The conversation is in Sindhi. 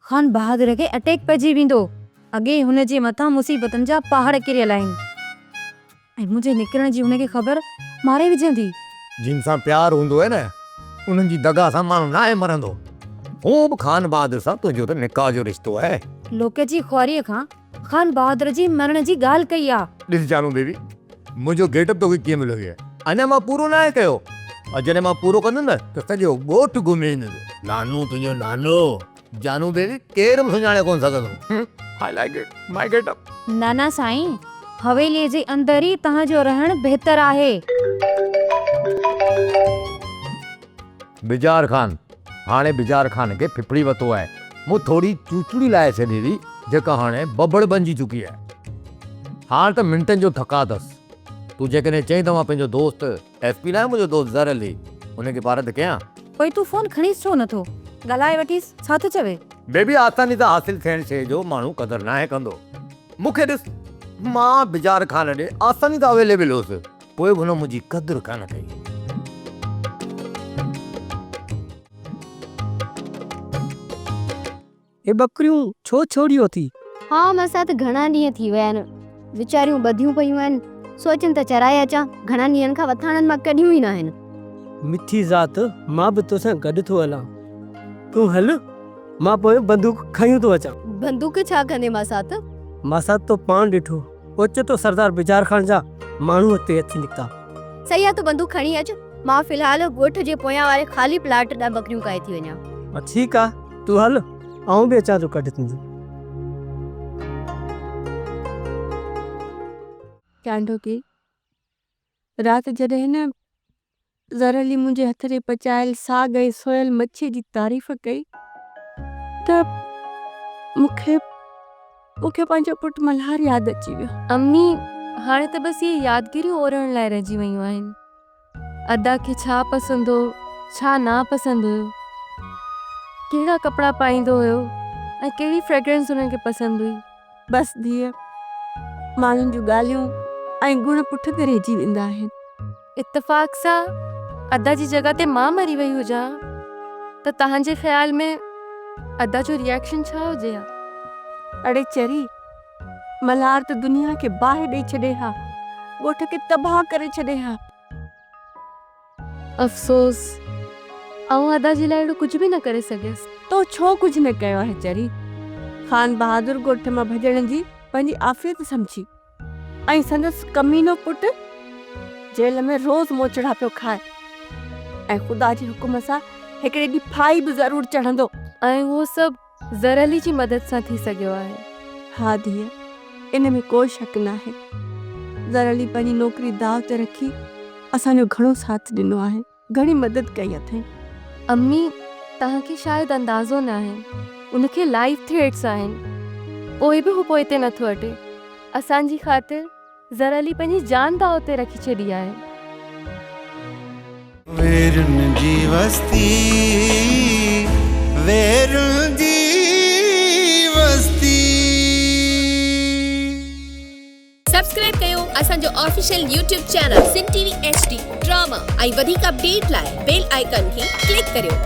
خان بهادر کي اٽيڪ پئجي ويندو. اڳي ئي هن جي مٿان مصيبتن جا پهاڙ ڪريل آهن ۽ منهنجي نڪرڻ جي هن کي خبر ماري وجهندي. جن سان پيار هوندو آهي نه، انهن جي دغا سان ماڻهو ناهي مرندو. هونء به خان بهادر سان تنهنجو ته نڪاح جو رشتو آهي. لوڪ جي خواريء کان خان بهادر جي مرڻ جي ڳالهه ڪئي آ. ڏس جانو بيبي، منهنجو گيٽ اپ توکي ڪيئن مليو هي؟ اڃا مان پورو ناهي ڪيو. ۽ جڏهن مان پورو ڪندس نه ته سڄو ڳوٺ گهمي ايندس. نانو تنهنجو نانو. جانو بيبي ڪير به سڃاڻي ڪونه سگهندو. I like it, my get up. نانا سائين، حويليء جي اندر ئي توهان جو رهڻ بهتر آهي. بجار خان، هاڻي بجار خان کي ڦڦڙي وتو آهي. مون ٿوري چوچڙي لائي ڇڏي هئي، جيڪا هاڻي ببڙ بنجي چڪي آهي. هاڻ ته منٽن جو ٿڪا اٿس. تون جيڪڏهن چئين ته مان پنهنجو دوست، ايس پي ناهي منهنجو دوست زر علي، ان کي پارت ڪيان. پوء تون فون کڻيس ڇو نٿو؟ ڳالهائي وٺيس، ڇا ٿو چوي؟ بيبي آساني سان حاصل ٿيڻ شيء جو ماڻهو قدر ناهي ڪندو. مون کي ڏس، مان بجار خان ڏي آساني سان اويليبل هوس، پوء به هن منهنجي قدر ڪانه ڪئي. هي ٻڪريون ڇو ڇوڙيو اٿي؟ ها ماسات گهڻا ڏينهن ٿي ويا آهن، ويچاريون ٻڌيون پيون آهن، سوچيم ته چرائي اچان، گهڻن ڏينهن کان وٿاڻن مان ڪڍيون ئي ناهن. مٺي ذات مان به توسان گڏ ٿو هلان، تون هل مان پويان بندوق کنيون ٿو اچان. بندوق ڇا ڪندين ماسات؟ ماسات تو پاڻ ڏٺو، اوچتو سردار بجار خان جا ماڻهو اتي اچي نڪتا. صحيح آ تون بندوق کڻي اچ، مان في الحال ڳوٺ جي پويان واري خالي پلاٽ ڏانهن ٻڪريون ڪاهي ٿي وڃان. ٺيڪ آ تون هل، آئون به اچان ٿو ڪڍ تنهنجي. چانڊوڪي رات جڏهن نه زر علي منهنجي هٿ جي پچايل ساڳ ۽ سويل مڇيء جي تعريف ڪئي ته مون کي مون کي پنهنجو پٽ ملهار ياد اچي ويو. امي، هاڻي ته بس اهي يادگيريون اورڻ لاء رهجي ويون آهن. ادا کي ڇا پسند هو، ڇا ناپسند هيو، ڪهڙا ڪپڙا پائيندو هيو ۽ ڪهڙي فريگرنس هن کي پسند هئي. بس ڌيء، ماڻهن جون ڳالهيون ۽ گڻ پٺتي رهجي ويندا آهن. اتفاق سان ادا جي جڳهه تي مان مري وئي هجان ها ته توهان جي خيال ۾ ادا جو ريئيڪشن ڇا هجي ها؟ اڙي چري، ملهار ته دنيا کي باهه ڏئي ڇڏي ها، ڳوٺ کي تباهه ڪري ڇڏي ها. افسوس، آئون ادا جي لاء اهڙو ڪجهه به نه ڪري سگهيس. تو ڇو ڪجهه نه ڪيو آهي چري؟ خان بهادر ڳوٺ مان ڀڄڻ جي پنهنجي عافيت سمجهي ۽ سندس ڪمينو پٽ جيل ۾ روز موچڙا پيو کائي ۽ خدا جي حڪم سان هڪڙي ڏينهن ڦاهي به ضرور چڙهندو. ۽ اهو سڀ زر علي جي مدد سان ٿي سگهيو آهي. ها ڌيء، ان ۾ ڪو شڪ ناهي. زر علي پنهنجي نوڪري داء تي رکي اسان جو گهڻو ساٿ ڏنو آهي. گهڻي مدد ڪئي اٿئي. امي، توهان کي شايد اندازو ناهي، ان کي لائيف ٿريٽس آهن، پوء به هو پوئتي نٿو هٽي. اسان جي خاطر زر علي پنهنجي جان داء تي رکي ڇڏي آهي. ويرن جي وستي، ويرن جي وستي. سبسڪرائب ڪيو اسان جو official YouTube channel Sindh T V H D drama ۽ وڌيڪ اپڊيٽ لاء بيل آئيڪان کي ڪلڪ ڪريو.